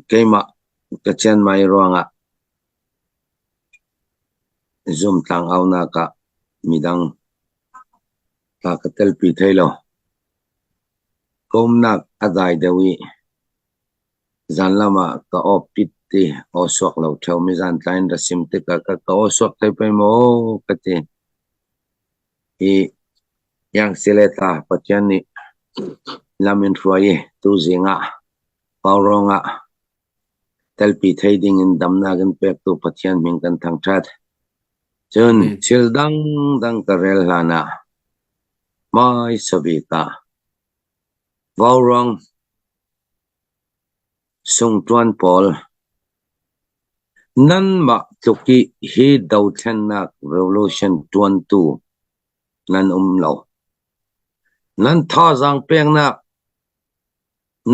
Keimah ka chianmai ruangah Zoom tlangaunak ah midang tla ka telpi thai lo. Ka umnak a dai deuh i zanlam ah ka aw pit ti aw suak lo ṭheo. Mizan tlai in ra sim tikah ka aw suak thai pei maw ka ti. Hi iang sile tla Pathian nih lam in hruai i tuzing ah Vaurawng ah telpi thei dingin damnak in pektu Pathian min kan thangṭhat. Cun thil dangdang ka rel hlanah hmaisa bik ah Vaurawng sungṭuan pawl nanmah tluk i hi dothlennak revolution ṭuantu nan um lo. Nan thazaang peknak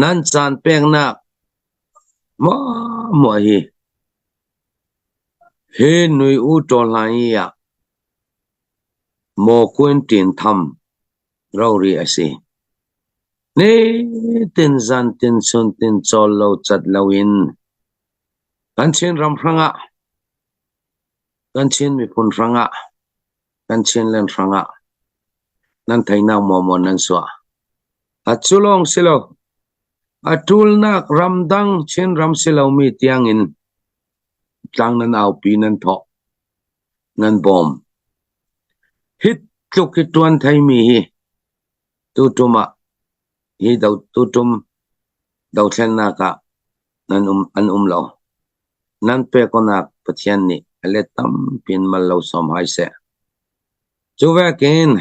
Nan caan peknak muahmuah hi hi nui u ṭawl hna hi ah maw kuin ṭin tham rori a si. Nitin zantin chuntin cawl lo cat loin kan Chinram hrangah, kan Chin miphun hrangah, kan Chinland hrangah nan theinak muahmuah nan suah. A cu lawng si lo, a ṭulnak ramdang Chinram si lomi tiangin tlang nan aupi nan thawh, nan bawm. Hi tluk hi ṭuan theimi hi tuṭum ah hi do tuṭum dothlennak ah nan um an um lo. Nan pekawnak Pathian nih a let tampi in mal lo sawm hai seh. Cu vekin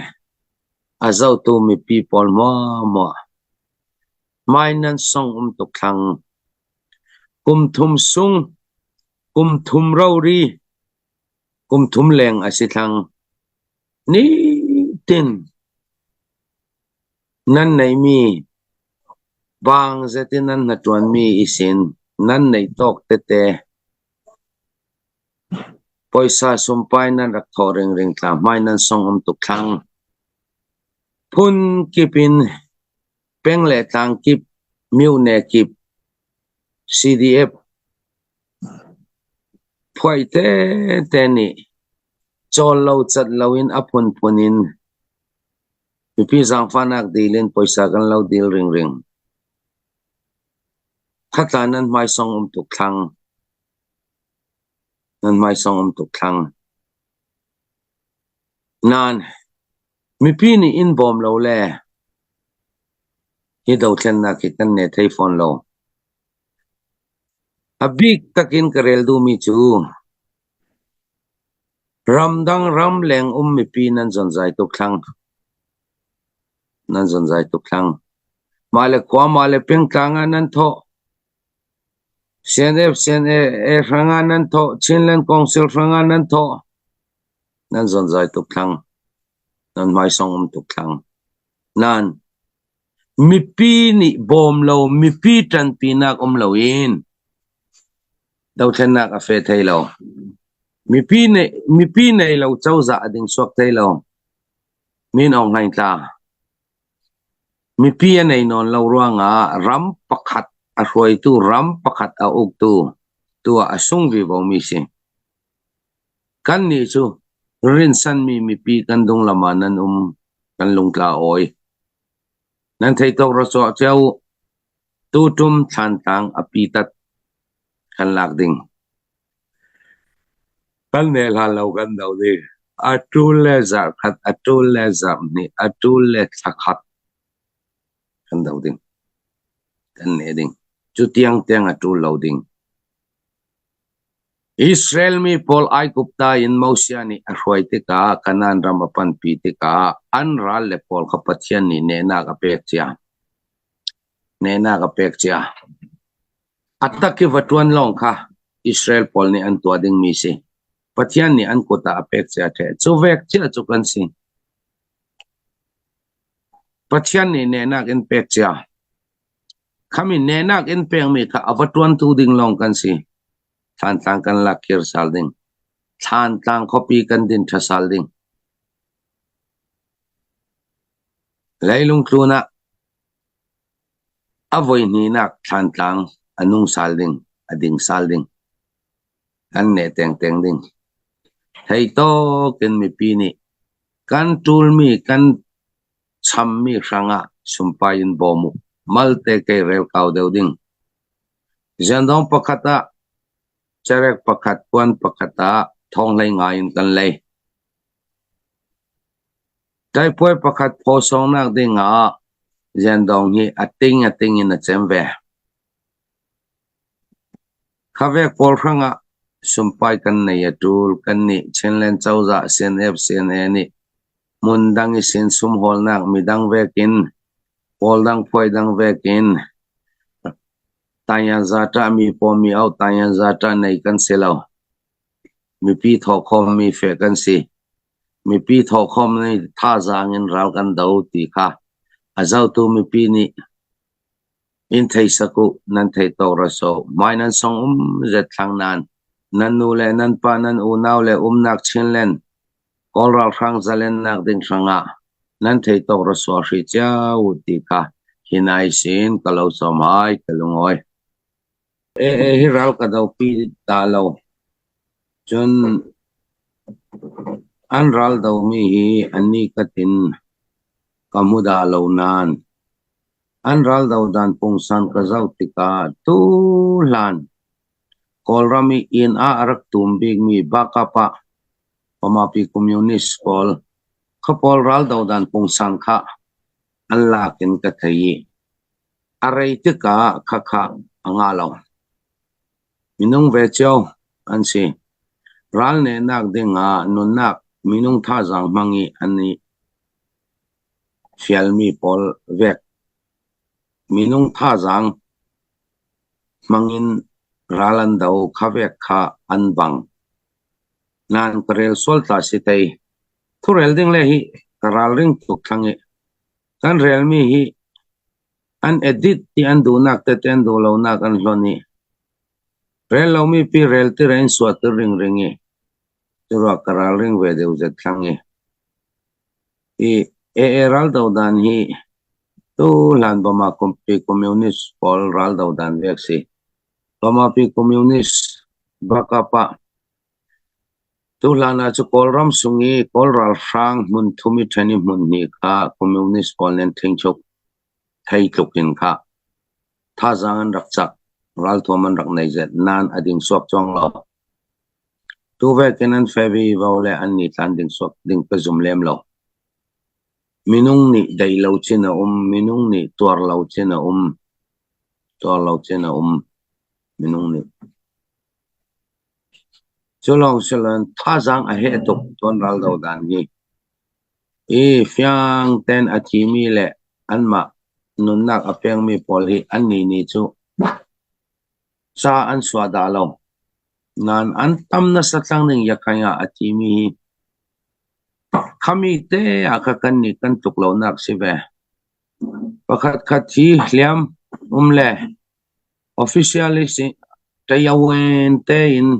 a zohtu mipi pawl muahmuah hmai nan song um tuk thlang. Kum thum sung, kum thum rori, kum thum leng a si thlang. Nitin nan neihmi baang zet in nan hnaṭuanmi i sin nan neih tawk tete Puaisa sumpai nan rak thawh ringring tla hmai nan song um tuk thlang. Phun kip in peng le tlang kip, myone kip, CDF phuai tete nih cawl lo cat lo in a phunphun in mipi zaangfahnak dil in puaisa kan lo dil ringring. Khatla nan hmaisong um tuk thlang. Nan hmaisong um tuk thlang. Nain mipi nih in bawm lo le hi dothlennak hi kan ne thei fawn lo. A bik takin ka rel duhmi cu ramdang ramleng um mipi nan zonzai tuk thlang. Nan zonzai tuk thlang. Mah le khua mah le pengtlang ah nan thawh. CNF, CNA hrangah nan thawh, Chinland Council hrangah nan thawh. Nan zonzai tuk thlang. Nan hmaisong um tuk thlang. Nan mipi nih bawm lo, mipi ṭanpinak um loin dothlennak a fe thei lo. Mipi nih mipi nei lo cozah a ding chuak thei lo. Min Aung Hlaing tla. Mipi a nei nawn lo ruangah ram pakhat a hruaitu, ram pakhat a uktu tuah a sung vivomi si. Kannih cu rinsanmi mipi kan dunglam ah nan um, kan lungtla awi. Nan thei tawk ra cawh cio u. Tuṭum thlantlang a pitat kan lak ding. Kan ne hlan lo kan do ding. A ṭul le zarh khat, a ṭul le zarh hnih, a ṭul le thla khat kan do ding. Kan ne ding. Cu tiangtiang a ṭul lo ding. Israel mi pawl Aigupta in Moses nih a hruai tikah Kanaan ram a panpi tikah an ral le pawl kha Pathian nih nehnak a pek cia. Nehnak a pek cia. A tak i va ṭuan lawng kha Israel pawl nih an tuah dingmi si. Pathian nih an kut ah a pek cia ṭheh. Cu vek cia cu kan si. Pathian nih nehnak in pek cia. Khami nehnak in pekmi kha a va ṭuantu ding lawng kan si. Thlantlang kan lak kir sal ding. Thlantlang khuapi kan din ṭha sal ding. Leilung tlun ah A voihnihnak Thlantlang. A nung sal ding, a ding sal ding. Kan neh tengteng ding. Thei tawk in mipi nih kan ṭulmi kan chammi hrangah sumpai in bawm u. Malte kei rel kau deuh ding. Ziandawng pakhat ah cerek pakhat puan pakhat ah thawnghlei ngai in kan lei. Ṭaipuai pakhat phawsawngnak ding ah ziandawng hi a ting a ting in a cem ve. Khavek pawl hrangah sumpai kan nei a ṭul. Kannih Chinland cozah CNF CNA nih hmun dang i sin sumhawlnak midang vekin pawl dang phuai dang vekin tayanza ṭahmi pawmi au tayanza ṭah nei kan si lo. Mipi thawhkhawmmi feh kan si. Mipi thawhkhawm nih thazaang in ral kan do ti kha a zohtu mipi nih In thei sak u, nan thei tawk ra sawh. Hmai nan song um zet thlang nan. Nan nu le nan pa nan unau le umnak Chinland Kawl ralhrang zalennak ding hrangah nan thei tawk ra sawh hri cio u ti kha hi nai sin ka lo sawm ai ka lungawi. E hi ral ka do pi ta lo. Cun an ral domi hi an ni katin ka hmu dah lo nain An raldodan pungsan ka zoh tikah tuhlan Kawlram i inn ah a rak tum bikmi Bakapa Pamapi Communist pawl kha pawl raldodan pungsan kha an lak in ka thei i a rei tikah khakha a ngah lo. Minung ve cio an si. Ral nehnak dingah nunnak minung thazaang hmang i an i Fialmi pawl vek. Minung thazaang hmang in ral an do kha vek kha an bang. Nain ka rel sual tla si tei. Thurel ding le hi ka ralring tuk thlang i kan relmi hi an edit ti an duhnak tete an duh lonak an hlonh i rel lomi pi rel ti in suah ringring i curuah ka ralring ve deuh zet thlang i Hi AA raldodan hi tuhlan Bamapi Communist pawl raldodan ve a si. Bamapi Communist bakap ah tuhlan ah cu Kawlram sung i Kawl ralhrang hmun thum i ṭhen i hmun hnih kha Communist pawl nih an ṭhingchuk. Thei tluk in kha thazaang an rak cak, ralthuam an rak nei zet, nain a ding suak cuang lo. Tuvekin an fe vivo le an ni tlan ding suak ding ka zum lem lo. Minung nih dei lo cin a um, minung nih tuar lo cin a um, tuar lo cin a um, minung nih. Cu lawng si loin thazaang a heh tuk tuan ral do dan hi. I fiang ten a thimi le anmah nunnak a pengmi pawl hi an ni ni cu ca an suah dah lo. Nain an tam nasa tlang ning yakhai ah a timi hi khami te ah kha kan nih kan tluk lonak si ve. Pakhat khat hi hliam um le officially si tayawen te in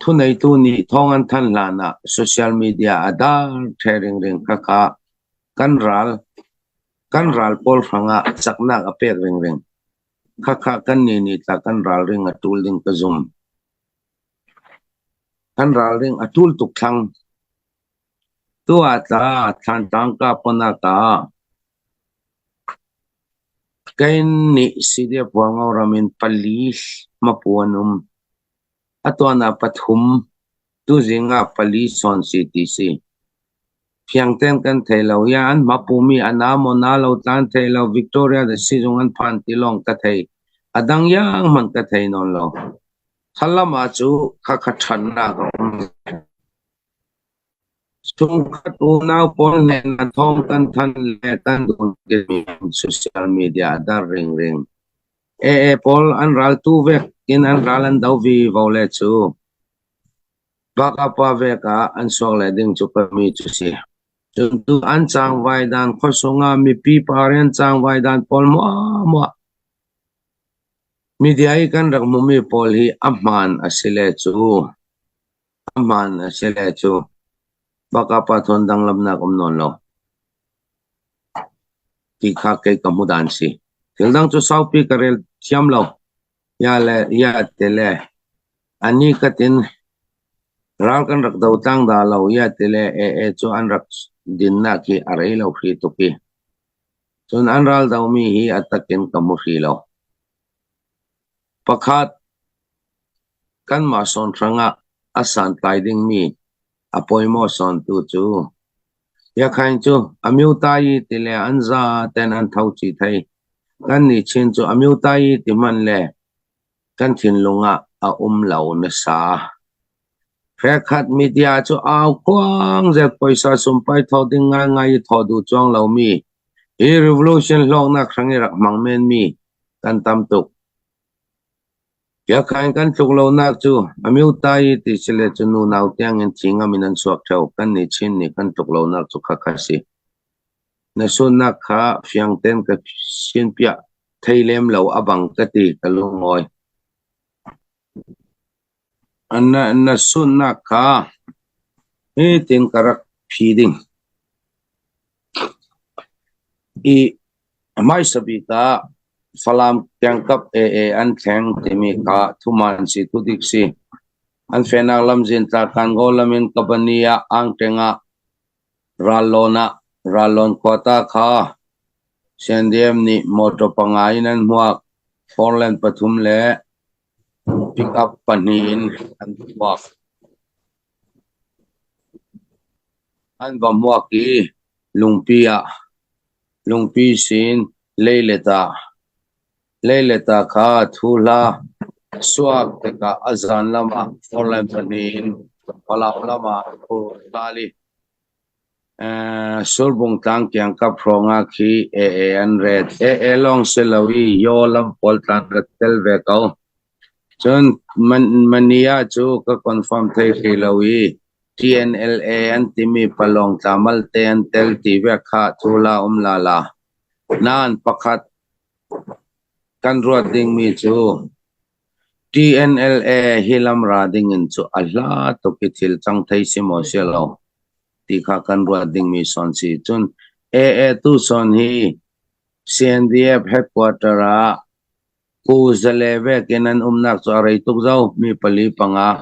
thuneitu nih thawng an than hlan ah social media a dar the ringring kha kha kan ral kan ral pawl hrangah caknak a pek ringring. Khakha kannih nih tah kan ralring a ṭul ding ka zum. Kan ralring a ṭul tuk thlang. Tu ah tla Thlantlang kaponak ah kei nih CDF Hualngo ram in pali hmapu an um. A tuan ah pathum, tuzing ah pali sawn si ti si. Fiangten kan thei lo. Ia an hmapumi a na maw na lo tlan thei lo. Victoria the sizung an phan ti lawng ka thei. A dang yang hmanh ka thei nawn lo. Khalam ah cu khakha ṭhannak a um. Chungkhat unau pawl nih na thawng kan than le kan dun timi social media a dar ringring. AA pawl an ral tu vek in an ral an do vi vo le cu. Bakapa vek ah an suak le ding cu pami cu si. Cun tu an cangvai dan khuasung ah mipi parian cangvai dan pawl muahmuah media i kan rak hmumi pawl hi a hmaan a si le cu a hmaan a si le cu bakapa thawn danglamnak um nawn lo ti kha kei ka hmu dan si. Thil dang cu saupi ka rel thiam lo. Ya le ya te le ani katin ral kan rak do tlang da lo ya te le AA cu an rak dinnak hi a rei lo hri tuk i cun an ral domi hi a takin ka hmu hri lo. Pakhat, kanmah sawn hrangah a santlai dingmi a pawimawh sawntu cu Yakhain cu Amyothayi ti le an zaten an tho chih thai. Kannih Chin cu Amyothayi ti hmanh le kan thinlung ah a um lo nasa. Hrekhat media cu au khuang zet poisa sumpai thawh ding ngaingai i thawh duh cuang lomi hi revolution hlawknak hrang i rak hmang menmi kan tam tuk. Biakhain kan tluk lonak cu Amyothayi ti si le cu nunau tiangin thi ngam in an chuak ṭheo. Kannih Chin nih kan tluk lonak cu khakha si. Na sunnak kha fiang tein ka sinpiah thei lem lo a bang ka ti ka lungawi. Na sunnak kha hitin ka rak phi ding. I hmaisa bik ah Falam kiangkap AA an thleng timi kha thuman si thudik si. An fenak lamzin tla Kangaw lam in Kabani ah Angteng ah Rallawn ah Rallawn khuata kha CNDM nih motor panga in an hmuak. Four lane pathum le pick-up pahnih in an hmuak. An va hmuak i lungpi ah lungpi sin leilet ah leilet ah kha thu hlah. Suak tikah a zan lam ah four lane pahnih in Falam lam ah phur tal i Surbung tlang kiangkap hrawng ah khi AA an ret. AA lawng si lo i Yaw lam pawl tlang rat tel ve ko. Cun Mania cu ka confirm thei hrih lo i TNLA an timi palawng tlamal te an tel ti ve kha thu la um la la. Nain pakhat kan ruat dingmi cu TNLA hi lamra dingin cu a hla tuk i thil cang thei si maw si lo ti kha kan ruat dingmi sawn si. Cun AA tu sawn hi CNDF headquarter ah Pu Zale vekin an umnak cu a rei tuk zau. Mi pali panga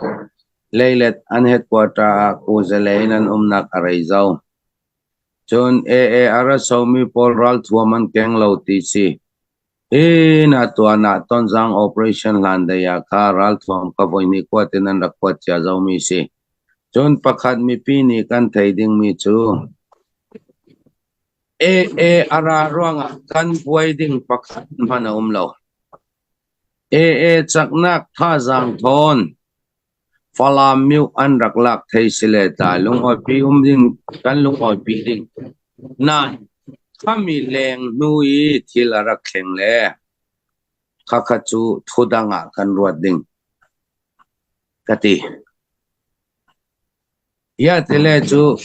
leilet an headquarter ah Pu Zale in an umnak a rei zau. Cun AA a ra somi pawl ralthuam an keng lo ti si. Hi na tuan ah Tonzang operation hlan dei ah kha ralthuam ka voihnih kuat in an rak kuat cia zomi si. Cun pakhat mipi nih kan thei dingmi cu AA a ra ruangah kan buai ding pakhat hmanh a um lo. AA caknak thazaang thawn Falam myu an rak lak thei si le tlai lungawipi um ding kan lungawipi ding. Nain khami leng hnu i thil a rak thleng le khakha cu thudang ah kan ruat ding ka ti. Ya tile cu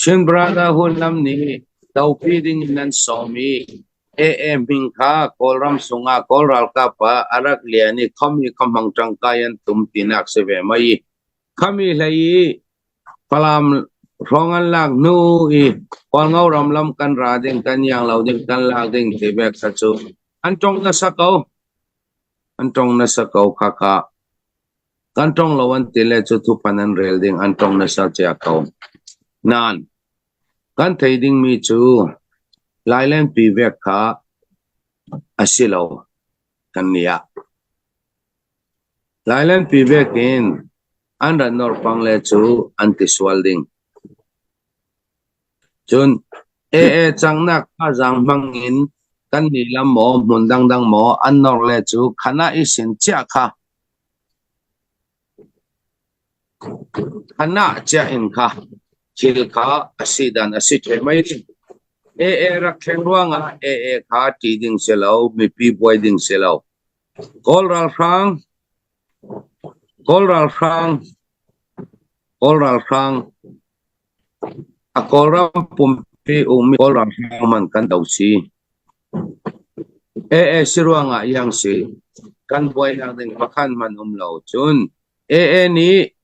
Chin Brotherhood lam nih dopi ding in an sawm i AA hming kha Kawlram sungah Kawl ralkap ah a rak lian i khomi kha hmang ṭangkai an tum tinak si ve mai i khami hlei i Falam hrawng an lak hnu i Hualngo ram lam kan ra ding kan iang lo ding kan lak ding ti bek kha cu an tong nasa ko. An tong nasa ko khaka. Kan tong lo an ti le cu thupan an rel ding an tong nasa cia ko. Nain kan thei dingmi cu Lailenpi vek kha a si lo kan nih ah. Lailenpi vek in an rat norpang le cu an ti sual ding. Cun AA cangnak thazaang hmang in kan nih lam maw hmun dangdang maw an nor le cu khan ah i sin cia kha khan ah cia in kha thil kha a si dan a si ṭheh mei ding. AA rak thleng ruangah AA kha ṭih ding si lo, mipi buai ding si lo. Kawl ralhrang, Kawl ralhrang, Kawl ralhrang A Kawlram pumpi ummi Kawl ralhrang man kan do si. AA si ruangah iang si. Kan buainak ding pakhat man um lo. Cun AA nih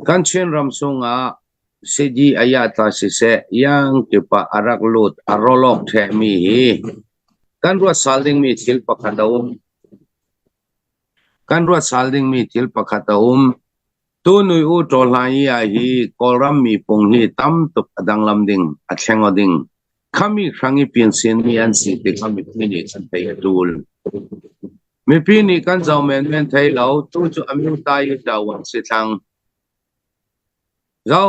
kan Chinram chungah sidi ayatla siseh iang kip ah a rak lut a rawlok ṭhehmi hi kan ruat sal dingmi thil pakhat a um. Kan ruat sal dingmi thil pakhat a um. Tunui U Ṭaw Hlaing i ah hi Kawlram mipung hi tam tuk a danglam ding, a thleng aw ding. Khami hrang i pinsinmi an si tikah mipi nih kan theih a ṭul. Mipi nih kan zoh menmen thei lo, tu cu Amyota i ṭawan si thlang. Zo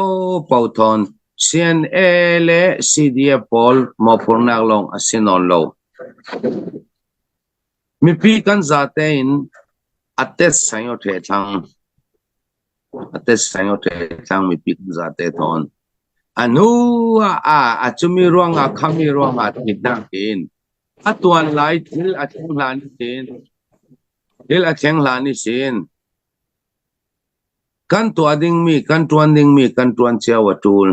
Pothawn, CNA le CDF pawl mawhphurhnak lawng a si nawn lo. Mipi kan zate in a tet sang o ṭhe thlang. A tet sang o ṭhe thlang mipi kan zate thawn. A hnu ah a cumi ruangah khami ruangah thihnak in a tuan lai thil a thleng hlan sin thil a thleng hlan i sin Kan tuah dingmi, kan ṭuan dingmi kan ṭuan cio a ṭul.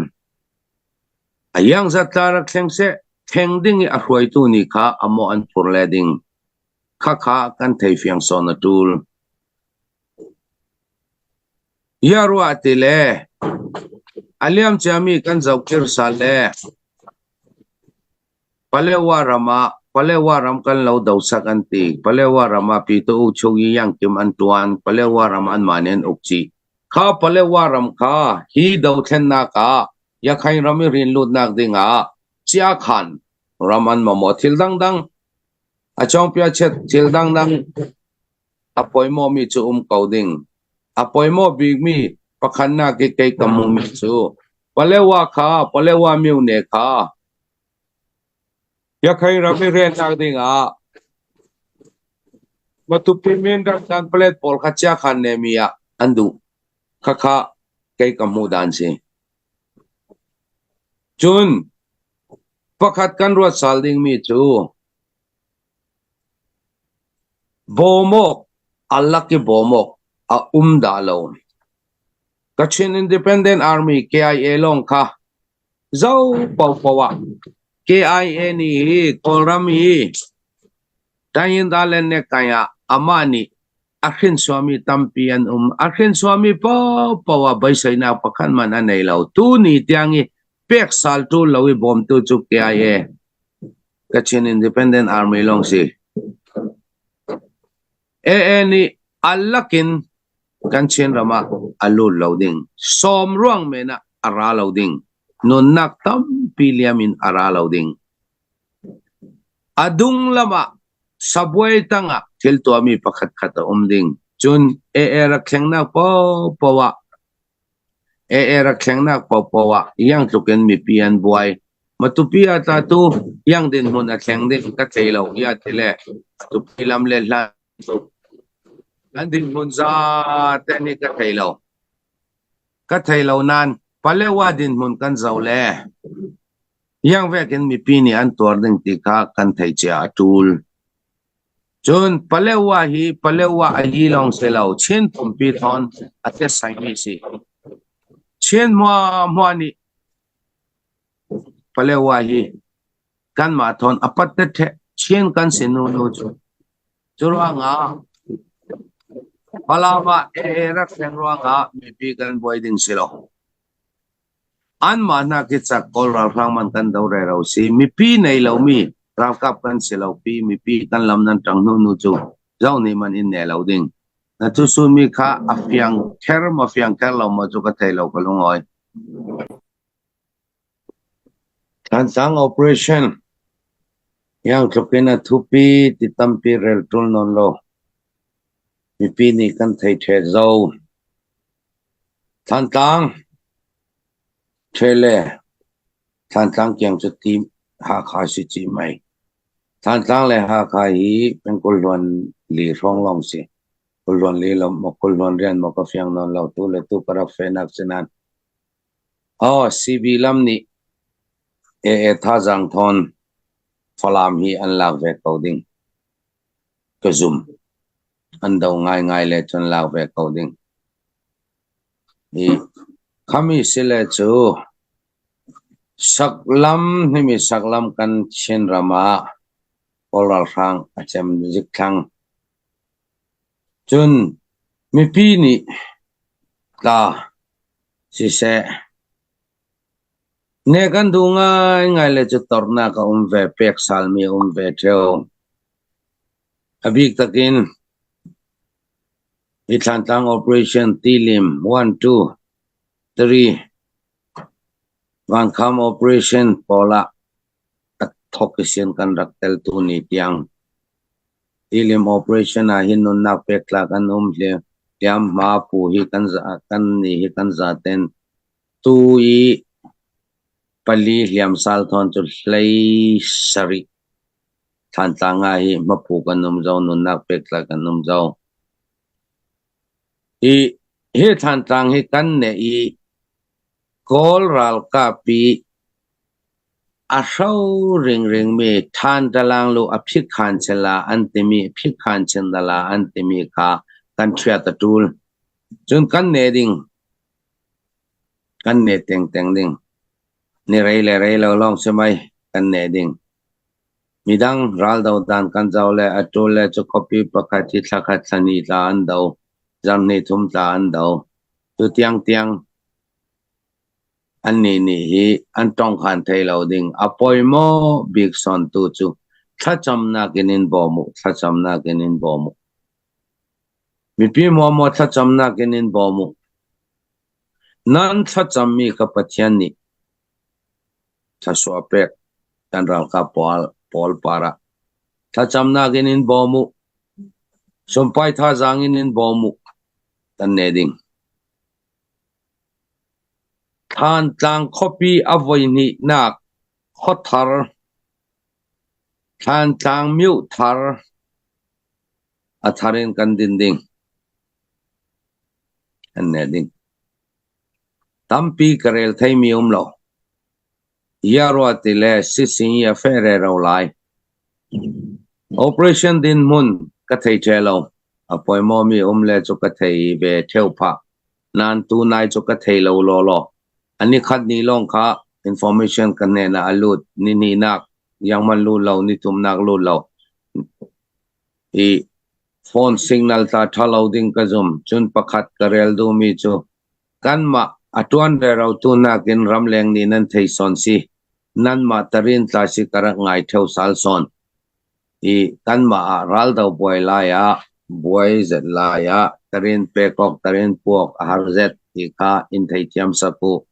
A iangzat tla rak thleng seh, thleng ding i a hruaitu nih kha a mawh an phur le ding. Khakha kan theifiang sawn a ṭul. Ia ruah ti le a liam ciami kan zohkir sal le Palewa ram ah Palewa ram kan lo dosak an ti. Palewa ram ah Pyito U Chung i Yangkim an ṭuan. Palewa ram anmah nih an uk chih. Kha Palewa ram kha hi dothlennak ah Yakhain ram i rinlutnak ding ah Chiakhan ram an mamawh. Thil dangdang a cawngpiachet thil dangdang a poimawmi cu um ko ding. A poimaw bikmi pakhatnak i kei ka hmuhmi cu Palewa kha Palewa myone kha Yakhai ram i relnak dingah Matupi Mindat Kanpalet pawl kha chiakhan nemi ah an duh. Khakha kei ka hmuh dan si. Cun pakhat kan ruat sal dingmi cu bawmawk a lak i bawmawk a um dah lo. Kachin Independent Army KIA lawng kha Zo paohpaoh ah KIA nih hi Kawlram hi Tayinda le Nekai ah amah nih a hrinsuami tampi an um. A hrinsuami paohpaoh ah beiseinak pakhat hmanh a nei lo. Tuni tiang i pek sal ṭul lo i bawmtu cu KIA, Kachin Independent Army lawng si. AA nih a lakin kan Chinram ah a lut lo ding. Sawm ruang men ah a ra lo ding. Nunnak tampi liam in a ra lo ding. A dung lam ah sabuai tang ah thil tuahmi pakhat khat a um ding. Cun AA rak thlengnak paohpaoh ah AA rak thlengnak paohpaoh ah iang tluk in mipi an buai. Matupi ah tla tu iang dinhmun a thleng ding ka thei lo ia ti le tupi lam le hlan tuk. Kan dinhmun za te nih ka thei lo. Ka thei lo nain Palewa dinhmun kan zoh le iang vek in mipi nih an tuar ding ti kha kan thei cia a ṭul. Cun Palewa hi Palewa a hi lawng si lo, Chin pumpi thawn a tetsaimi si. Chin hmuahhmuah nih Palewa hi kanmah thawn a pat ṭheh Chin kan si nunu cu. Curuangah Falam ah AA rak thleng ruangah mipi kan buai ding si lo. Anmah hna khi cak Kawl ralhrang man kan do rero si. Mipi nei lomi ralkap kan si lo pi. Mipi kan lam nan ṭang hnu nu cu zo nih man in ne lo ding. Na thusunmi kha a fiang kher maw fiang kher lo maw cu ka thei lo ka lungawi. Thantlang operation yang tluk in a thupi ti tampi rel ṭul nawn lo. Mipi nih kan thei ṭhe zo. Thantlang ṭhe le Thantlang kiang cu ti Hakha si ci mei. Thantlang le Hakha hi pengkulh hluan li hrawng lawng si. Kulhluan li lo maw kulhluan rian maw ka fiang nawn lo tu le tu ka rak fehnak si nain Aw CB lam nih AA thazaang thawn Falam hi an lak ve ko ding ka zum. An do ngaingai le cun lak ve ko ding. Hi khami sile cu Saklam himi saklam kan Chinram ah Kawl ralhrang a cem zikthlang. Cun mipi nih tla siseh, ne kan duh ngaingai le cu tornak a um ve, pek salmi a um ve ṭheo. A bik takin. Hi Thlantlang Operation Tilim 1, 2, 3 Vankham Operation pawl ah a thawk i sin kan rak tel tuni tiang. Tilim Operation ah hin nunnak pek tlak an um hliamhma pu hi kan nih hi kan zaten tu i pali hliamsal thawn cu 17 Thlantlang ah hi hmaphu kan um zau, nunnak pek tlak kan um zau. Hi hi Thlantlang hi kan neh i Kawl ralkap i a hro ringringmi Thantalang lu a phikhan chela an timi phikhan chendala an timi kha kan ṭhiat a ṭul. Cun kan ne ding, kan ne tengteng ding. Ni rei le rei lo lawng si mei kan ne ding. Midang raldo dan kan zoh le a ṭul le cu khuapi pakhat hi thla khat thla hnih tla an do, zarh hnih thum tla an do. Tu tiangtiang annih nih hi an tawngkhan thei lo ding. A poi maw bik sawntu cu thlacamnak in in bawm u, thlacamnak in in bawm u. Mipi muamuah thlacamnak in in bawm u. Nan thlacammi ka Pathian nih thluachuah pek kan ralkap pawl par ah thlacamnak in in bawm u. Sumpai thazaang in in bawm u. Kan ne ding. Thlantlang khuapi a voihnihnak khuathar Thlantlang mioh thar a thar in kan din ding. Kan ne ding. Tampi ka rel theimi um lo. Yarua ti le sising i a feh rero lai. Operation dinhmun ka thei ṭhe lo. A pawimawmi um le cu ka thei ve ṭheo phah. Nain tunai cu ka thei lo lawlaw. A nikhat ni lawng kha information ka hnen ah a lut. Nihnihnak yangman lut lo, nithumnak lut lo. I phone signal tla ṭha lo ding ka zum. Cun pakhat ka rel duhmi cu kanmah a ṭuan rero tu nakin ramleng nih nan thei sawn si. Nanmah tarin tla si ka rak ngai ṭheo sal sawn. I kanmah ah raldo buai lai ah buai zet lai ah tarin pek awk tarin puak a har zet ti kha in theithiam sak u.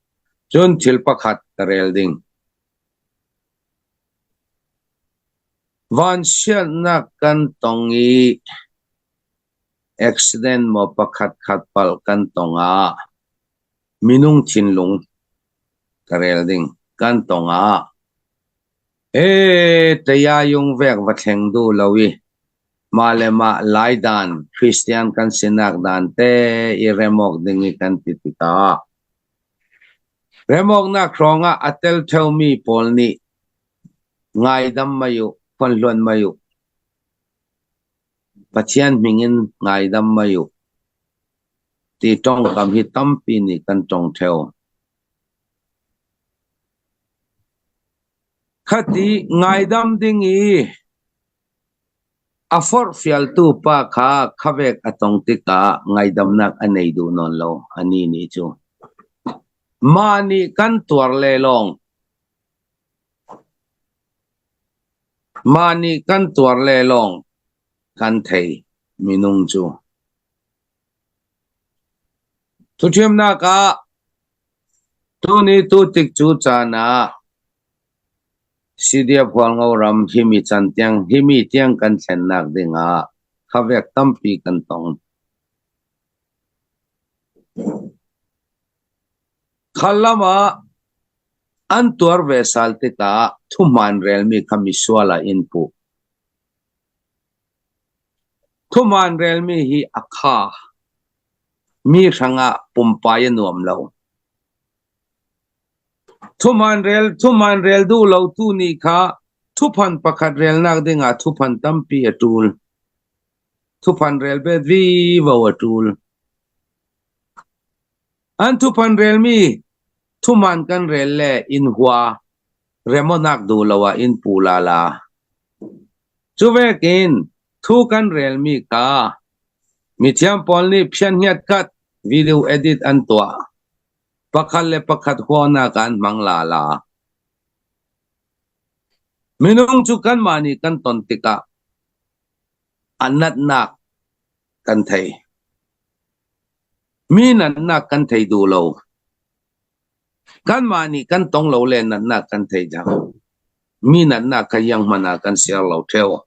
Cun thil pakhat ka rel ding. Vanchiatnak kan tong i accident maw pakhatkhat palh kan tong ah minung thinlung ka rel ding kan tong ah ee tayayung vek va thleng duh lo i mah le mah Lai dan Christian kan sinak dan te i rem awk ding i kan ti tikah rem awknak hrawng ah a tel ṭheomi pawl nih Ngaidam mei u, khuanhluan mei u. Pathian hming in ngaidam mei u. Ti ṭawngkam hi tampi nih kan ṭong ṭheo. Khati ngaidam ding i a forhfialtu pa kha khavek a tong tikah ngaidamnak a nei duh nawn lo, anih nih cu. Mah nih kan tuar le lawng Mah nih kan tuar le lawng kan thei minung cu. Thuṭhiamnak ah tuni tu tik cu caan ah Sidia Hualngo ram himi can tiang himi tiang kan thlennak dingah khavek tampi kan tong. Khalam ah an tuar ve sal tikah thuhmaan relmi kha misual ah in puh. Thuhmaan relmi hi a kha. Mi hrangah pumpai a nuam lo. Thuhmaan rel duh lo tu nih kha thuphan pakhat relnak dingah thuphan tampi a ṭul. Thuphan rel bet vivo a ṭul. An thuphan relmi thuman kan rel le inn hua remonak duh lo ah inn pu lala. Cu vekin thu kan relmi kha mithiam pawl nih phianhngiat kat video edit an tuah. Pakhat le pakhat huanak an hmang lala. Minung cu kanmah nih kan ton tikah a natnak kan thei. Mi natnak kan thei duh lo. Kanmah nih kan tong lo le natnak kan thei cang. Mi natnak kha iang hmanh ah kan ser lo ṭheo.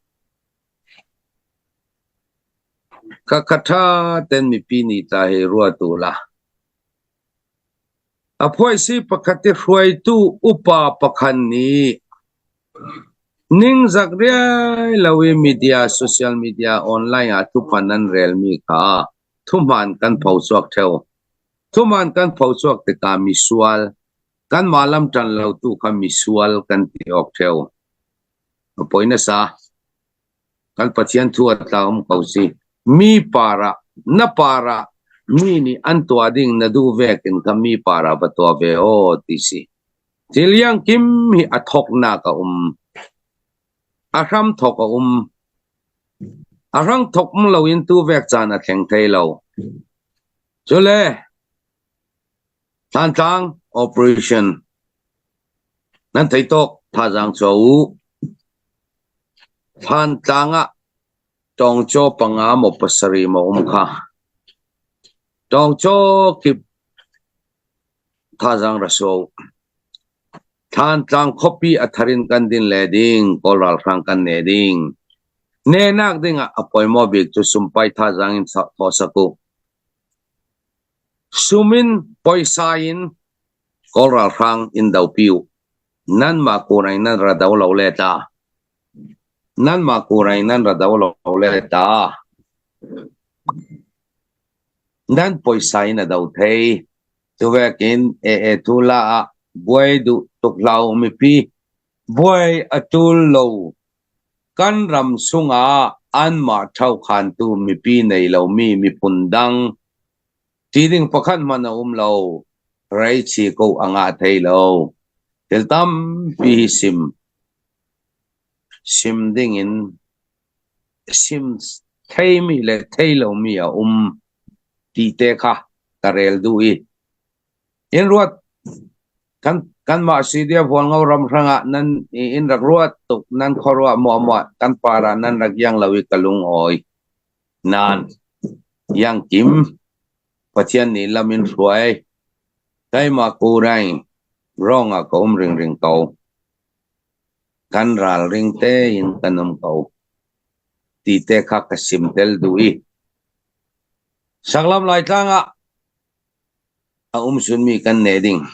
Khakha ṭha ten mipi nih ta hi ruat u la. A phuaisi pakhat i hruaitu upa pakhat nih ningzak riai lo i media, social media, online ah thuphan an relmi kha thuhman kan phochuak ṭheo. Thuhman kan phochuak tikah misual, kanmah lam ṭan lotu kha misual kan ti awk ṭheo. A poi nasa. Kan Pathian thu a tla um ko si. Mi par ah, na par ah mi nih an tuah ding na duh vek in kha mi par ah va tuah ve aw ti si. Thil iangkim hi a thawknak a um. A hram thawk a um. A hrang thawk um loin tu vek caan a thleng thei lo. Cule Thantlang Operation nan thei tawk thazaang chuah u. Thantlang ah tawngcaw panga maw pasarih maw um kha. Tawngcaw kip thazaang ra suah u. Thantlang khuapi a thar in kan din le ding, Kawl ralhrang kan ne ding. Nenak ding ah a pawimawh bik cu sumpai thazaang in thawh sak u. Sum in poisa in Kawl ralhrang in dopi u. Nanmah kurai nan ra do lo le ta. Nanmah kurai nan ra do lo le ta. Nan poisa in a do thei. Tuvekin ee tu la ah buai duh tuk hlah u mipi. Buai a tul lo. Kan ram sungah anmah ṭhokhantu mipi nei lomi miphun dang ti ding pakhat hmanh a um lo. Reici ko a ngah thai lo. Thil tampi hi sim. Sim dingin sim theimi le thei lomi a um ti te kha ka rel duh i In ruat kan kanmah CDF Hualngo ram hrangah nan in rak ruat tuk nan khuaruah muahmuah kan par ah nan rak iang lo i ka lung awi. Nan iang kim Pathian nih lam in hruai keimah kurai rong ah ka um ringring ko. Kan ralring tein kan um ko. Ti te kha ka sim tel duh i Saklam Laitlang ah A um sunmi kan ne ding.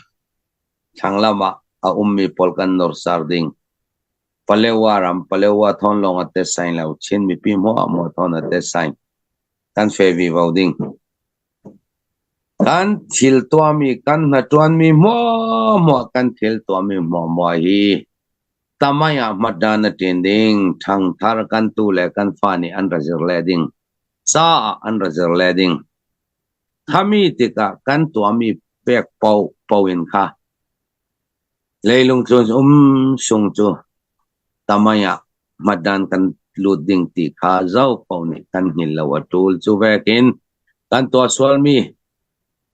Thlanglam ah a ummi pawl kan norsar ding. Palewa ram Palewa thawn lawng a tet sain lo. Chin mipi hmuahhmuah thawn a tet sain. Kan fe vivo ding. Kan thil tuahmi, kan hnaṭuanmi hmuahhmuah, kan thil tuahmi hmuahhmuah hi tamai ah hmatdan a ṭin ding. Ṭhangthar kan tu le kan fa nih an ra zir le ding. Ca ah an ra zir le ding. Khami tikah kan tuahmi pek paohpaoh in kha leilung tlun um sung cu tamai ah hmatdan kan lut ding ti kha zo paoh nih kan hngilh lo a ṭul. Cu vekin kan tuah sualmi,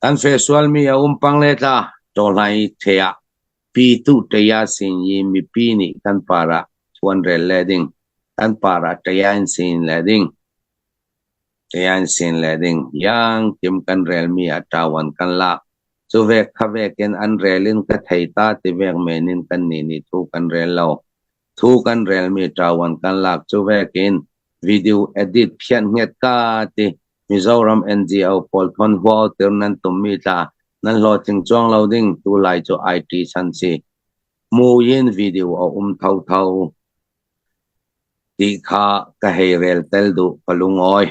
kan fe sualmi a um pang le tla ṭawhlai the ah pitu ṭeia sin i mipi nih kan par ah thuan rel le ding, kan par ah ṭeia in sin le ding. An sin le ding iangkim kan relmi ah ṭawan kan lak. Cu vek kha vek in an rel in ka thei ta ti vek men in kannih nih thu kan rel lo. Thu kan relmi ṭawan kan lak. Cu vek in video edit phianh hnget ka ti Mizoram NGO pawl thon huau tir nan tummi tla nan hlawhtling cuang lo ding tu lai cu IT chan si. Muin video a um thotho. Ti kha ka hei rel tel duh ka lungawi.